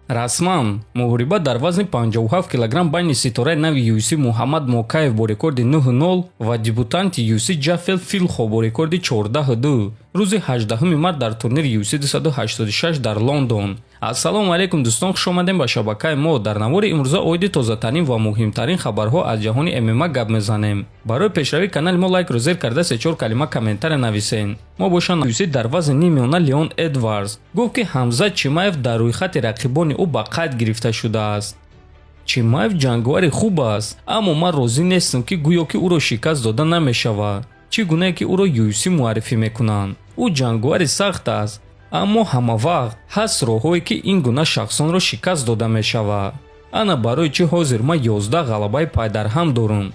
Расман муҳориба дар вазни 57 килограмм байни ситораи нави UFC Муҳаммад Мокаев бо рекорди 9-0 ва дебютанти UFC Ҷафел Филхо бо рекорди 14-2 рӯзи 18 март дар турнири UFC 286 дар Лондон. Ассалому алайкум, дӯстон, хуш омадем ба шабакаи мо. Дар навори имрӯза оиди тозатарин ва муҳимтарин хабарҳо аз ҷаҳони ММА гап мезанем. Барои пешравии канали мо лайкро зер карда, се-чор калима комментария нависен. Мо бошанд UFC дар вазни ниммиёна Леон Эдвардс гуфт, ки Ҳамзат Чимаев дар рӯйхати рақибони ӯ ба қайд гирифта шудааст. Чимаев ҷанговари хуб аст, аммо ман розӣ нестам, ки гӯё ки ӯро шикаст дода намешавад, чӣ гунае ки ӯро UFC муаррифӣ мекунанд. Ӯ ҷанговари сахт аст, аммо ҳамавақт ҳаст роҳҳое, ки ин гуна шахсонро шикаст дода мешавад. Ана барои чӣ ҳозир ман 11 ғалабаи пайдарҳам дорам.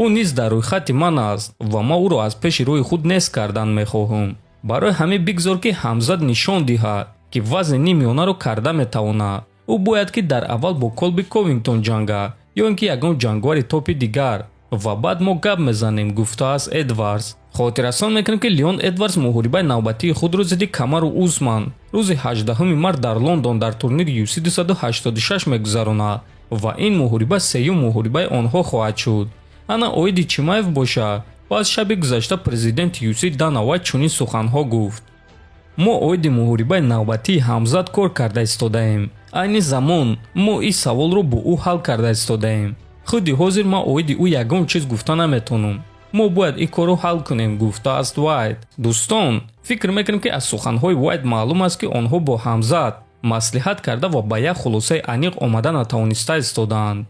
Ӯ низ дар рӯйхати ман аст ва ман ӯро аз пеши рӯи худ нест кардан мехоҳам. Барои ҳамин бигзор, ки Ҳамзат нишон диҳад, ки вазни ниммиёнаро карда метавонад. Ӯ бояд, ки дар аввал бо Колби Ковингтон ҷангад ё ин ки ягон ҷанговари топи дигар, ва баъд мо гап мезанем, гуфтааст Эдвардс. Хотиррасон мекунем, ки Леон Эдвардс муҳорибаи навбатии худро зидди Камару Усман рӯзи 18 март дар Лондон дар турнири UFC 286 мегузаронад ва ин муҳориба сеюм муҳорибаи онҳо хоҳад шуд. Ана оиди Чимаев боша, пас шаби гузашта президенти UFC Дана Вайт чунин суханҳо гуфт: «Мо оиди муҳорибаи навбатии Ҳамзат кор карда истодаем. Айни замон мо ин саволро бо ӯ ҳал карда истодаем. Худи ҳозир ман оиди ӯ ягон чиз гуфта наметавонам. Мо бояд ин корро ҳал кунем», гуфтааст Вайт. Дӯстон, фикр мекунем, ки аз суханҳои Вайт маълум аст, ки онҳо бо Ҳамзат маслиҳат карда ва ба як хулосаи аниқ омада натавониста истодаанд.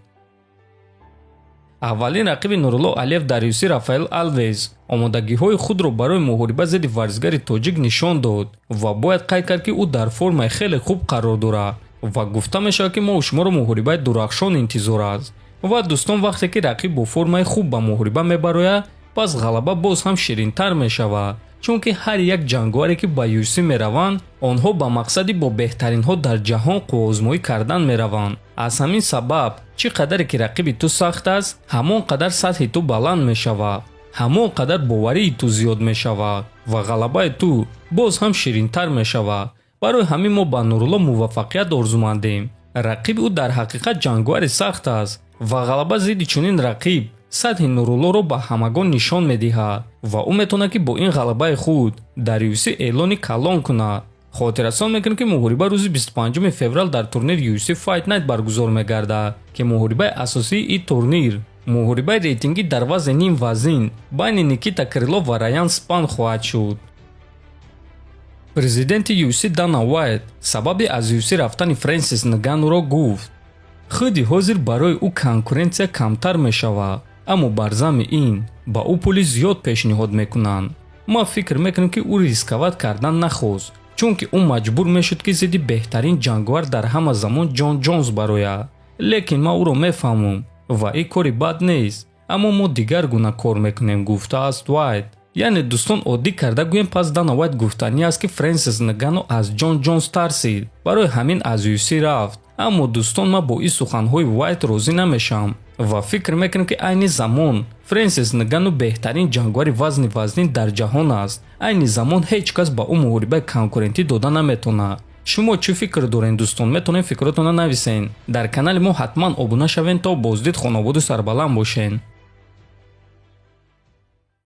Аввалин рақиби Нурулло Алиев дар UFC Рафаэл Алвес омодагиҳои худро барои муҳориба зидди варзигари тоҷик нишон дод ва бояд қайд кард, ки ӯ дар формаи хеле хуб қарор дорад ва гуфта мешавад, ки мо шуморо муҳорибаи дурахшон интизор аст. Ва дӯстон, вақте ки рақиб бо формаи хуб ба муҳориба мебарояд, пас ғалаба боз ҳам ширинтар мешавад, чунки ҳар як ҷанговаре, ки ба UFC мераванд, онҳо ба мақсади бо беҳтаринҳо дар ҷаҳон қувваозмоӣ кардан мераванд. Аз ҳамин сабаб, чӣ қадаре ки рақиби ту сахт аст, ҳамон қадар сатҳи ту баланд мешавад, ҳамон қадар боварии ту зиёд мешавад ва ғалабаи ту боз ҳам ширинтар мешавад. Барои ҳамин мо ба Нурулло муваффақият орзумандем. Рақиби ӯ дар ҳақиқат ҷанговари сахт аст ва ғалаба зидди чунин рақиб сатҳи Нуруллоро ба ҳамагон нишон медиҳад ва ӯ метавонад, ки бо ин ғалабаи худ дар UFC эълони калон кунад. Хотиррасон мекунем, ки муҳориба рӯзи 25 феврал дар турнири UFC Fight Night баргузор мегардад, ки муҳорибаи асосии ин турнир муҳорибаи рейтингӣ дар вазни ним вазин байни Никита Крилов ва Раян Спан хоҳад шуд. Президенти UFC Дана Уайт сабаби аз UFC рафтани Фрэнсис Нгануро гуфт. Худи ҳозир барои ӯ конкуренсия камтар мешавад, аммо бар замми ин ба ӯ пули зиёд пешниҳод мекунанд. Ман фикр мекунам, ки ӯ рисковать кардан нахост, чунки ӯ маҷбур мешуд, ки зидди беҳтарин ҷанговар дар ҳама замон Ҷон Ҷонс барояд. Лекин ман ӯро мефаҳмам ва ин кори бад нест, аммо мо дигар гуна кор мекунем, гуфтааст Уайт. Яъне, дӯстон, оддӣ карда гӯем, пас Дана Уайт гуфтанӣ аст, ки Фрэнсис Нгану аз Ҷон Ҷонс тарсид, барои ҳамин аз UFC рафт. Аммо, дӯстон, ман бо ин суханҳои Уайт розӣ намешавам ва фикр мекунам, ки айни замон Фрэнсис Нгану беҳтарин ҷанговари вазни вазнин дар ҷаҳон аст. Айни замон ҳеҷ кас ба ӯ муҳорибаи конкурентӣ дода наметавонад. Шумо чӣ фикр доред, дӯстон? Метавонед фикротонро нависен. Дар канали мо ҳатман обуна шавед, то боздид хонободу сарбаланд бошен.